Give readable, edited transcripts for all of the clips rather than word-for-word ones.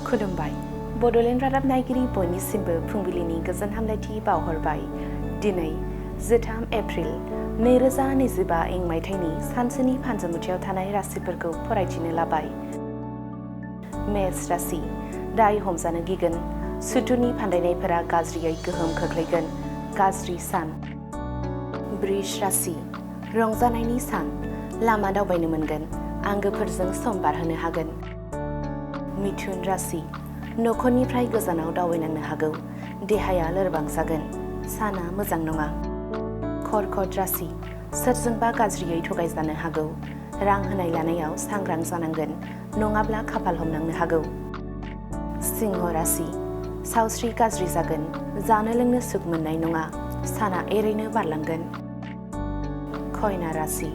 खुलुमबाय बड'लेण्ड रादाब नायगिरि बयनिसिमबो फुंबिलिनि गोजोन हामलायथि बावहरबाय। दिनै 13 एप्रिल 2025 इं मायथाइनि सानसेनि फानजामुथियाव थानाय राशिफोरखौ फरायथिनो लाबाय। मेष राशि दाय हमजानो गिगोन। सुथुरनि फान्दायनायफोरा गाज्रियै गोहोम खोख्लैगोन। गाज्रि सान। बृष राशि रंजानायनि सान। लामा दावबायनो मोनगोन। आंगोफोरजों सम बारहोनो हागोन। मिथुन राशि नखरनिफ्राय गोजानाव दावबायनांनो हागौ। देहाया लोरबां जागोन। साना मोजां नङा। कर्कट राशि सोरजोंबा गाज्रियै थगायजानो हागौ। रां होनाय लानायाव सांग्रां जानांगोन, नङाब्ला खाफाल हमनांनो हागौ। सिंह राशि सावस्रि गाज्रि जागोन। जानो लोंनो सुख मोननाय नङा। साना एरैनो बारलांगोन। कन्या राशि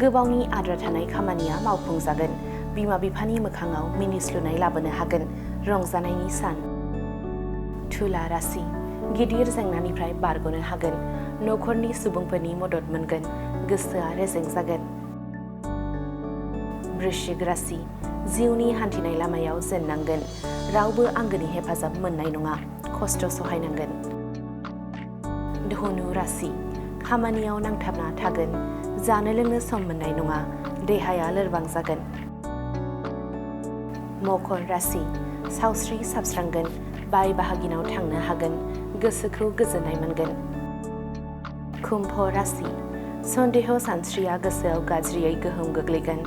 गोबावनि आद्रा थानाय खामानिया मावफुंजागोन। बिमा बिफानि मोखाङाव मिनिस्लुनाय लाबोनो हागोन। रंजानायनि सान। तुला राशि गिदिर जेंनानिफ्राय बारग'नो हागोन। नखरनि सुबुंफोरनि मदद मोनगोन। गोसोआ रेजें जागोन। वृश्चिक राशि जिउनि हान्थिनाय लामायाव जेननांगोन। रावबो आंगोनि हेफाजाब मोननाय नङा। खस्थ' सहायनांगोन। धनु राशि खामानियाव नांथाबना थागोन। जानो लोंनो सम मोननाय नङा। देहाया लोरबां जागोन। मकर राशि सावस्रि साबस्रांगोन। बाय बाहागिनाव थांनो हागोन। गोसोखौ गोजोननाय मोनगोन। कुम्भ राशि सन्देह सानस्रिया गोसोआव गाज्रियै गोहोम गोग्लैगोन।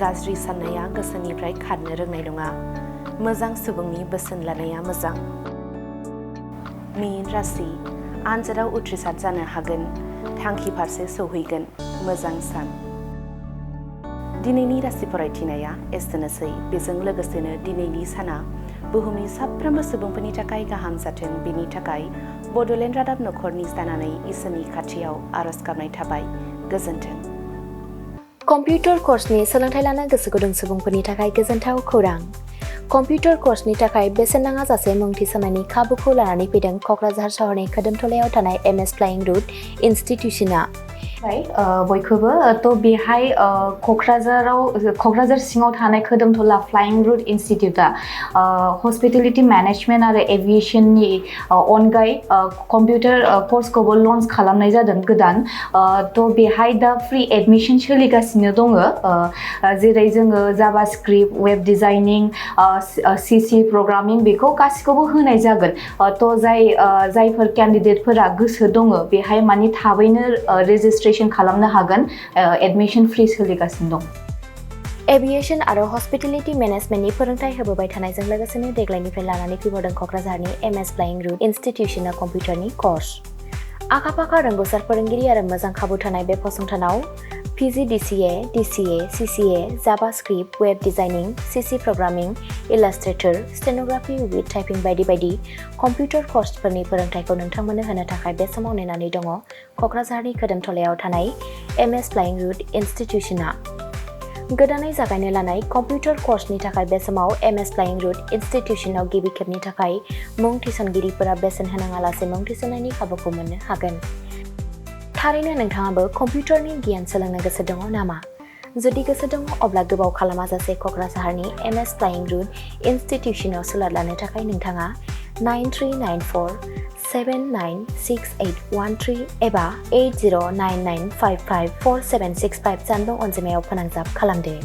गाज्रि साननाया गोसोनिफ्राय खारनो रोंनाय नङा। मोजां सुबुंनि बोसोन लानाया मोजां। मीन राशि आनजादाव उथ्रिसार जानो हागोन। थांखि फारसे सौहैगोन। मोजां सान। दिनैनि राशि फरायथिनाया एसेनोसै। बेजों लोगोसेनो दिनैनि साना बुहुमनि साफ्रोमबो सुबुंफोरनि थाखाय गाहाम जाथों, बेनि थाखाय बड'लेण्ड रादाब नखरनि जानानै इसोरनि खाथियाव आरज गाबनाय थाबाय। गोजोन्थों। कम्पिउटार कर्सनि सोलोंथाइ लानो गोसो गुदुं सुबुंफोरनि थाखाय गोजोनथाव खौरां। कम्पिउटार कर्सनि थाखाय बेसेन नाङा जासे मुं थिसननायनि खाबुखौ लानानै फैदों क'क्राझार सहरनि खोदोमथलायाव थानाय MS फ्लाइं रुट इनस्टिट्यूशना। बयखौबो बेहाय क'क्राझार सिङाव थानाय खोदोमथला फ्लाइं रुट इनस्टिट्यूटआ हस्पिटेलिटी मेनेजमेन्ट आरो एभिएशननि अनगायै कम्पिउटार कर्सखौबो लन्च खालामनाय जादों गोदान। बेहाय दा फ्रि एडमिशन सोलिगासिनो दङ। जेरै जोङो JavaScript, web designing, CC programming बेखौ गासिखौबो होनाय जागोन। जायफोर केन्डिडेटफोरा गोसो दङ बेहाय माने थाबैनो रेजिस्ट्रेशन खालामनो हागोन। एडमिशन फ्रि सोलिगासिनो दं। एभिएशन आरो हस्पिटेलिटी मेनेजमेन्टनि फोरोंथाय होबोबाय थानायजों लोगोसेनो देग्लायनिफ्राय लानानै फैबावदों क'क्राझारनि MS फ्लाइं रुट इनस्टिट्यूशना कम्पिउटारनि कर्स। आखा-फाखा रोंग'सार फोरोंगिरि आरो मोजां खाबु थानाय बे फसंथानाव PGDCA, DCA, CCA, JavaScript, web designing, CC programming, illustrator, stenography with typing बायदि बायदि कम्पिउटार कर्सफोरनि फोरोंथायखौ नोंथांमोननो होनो थाखाय बे समाव नेनानै दङ क'क्राझारनि खोदोमथलायाव थानाय MS फ्लाइं रुट इनस्टिट्यूशना। गोदानै जागायनो लानाय कम्पिउटार कर्सनि थाखाय बे समाव MS फ्लाइं रुट इनस्टिट्यूशनाव गिबि खेबनि थाखाय मुं थिसनगिरिफोरा बेसेन होनाङालासे मुं थिसननायनि खाबुखौ मोननो हागोन। थारैनो नोंथाङाबो कम्पिउटारनि गियान सोलोंनो गोसो दङ नामा? जुदि गोसो दङ अब्ला गोबाव खालामाजासे क'क्राझारनि MS फ्लाइं रुट इनस्टिट्यूशनाव सुलाद लानो थाखाय नोंथाङा 9394 796813 एबा 8099554765 जानबुं अनजिमायाव फोनांजाब खालामदो।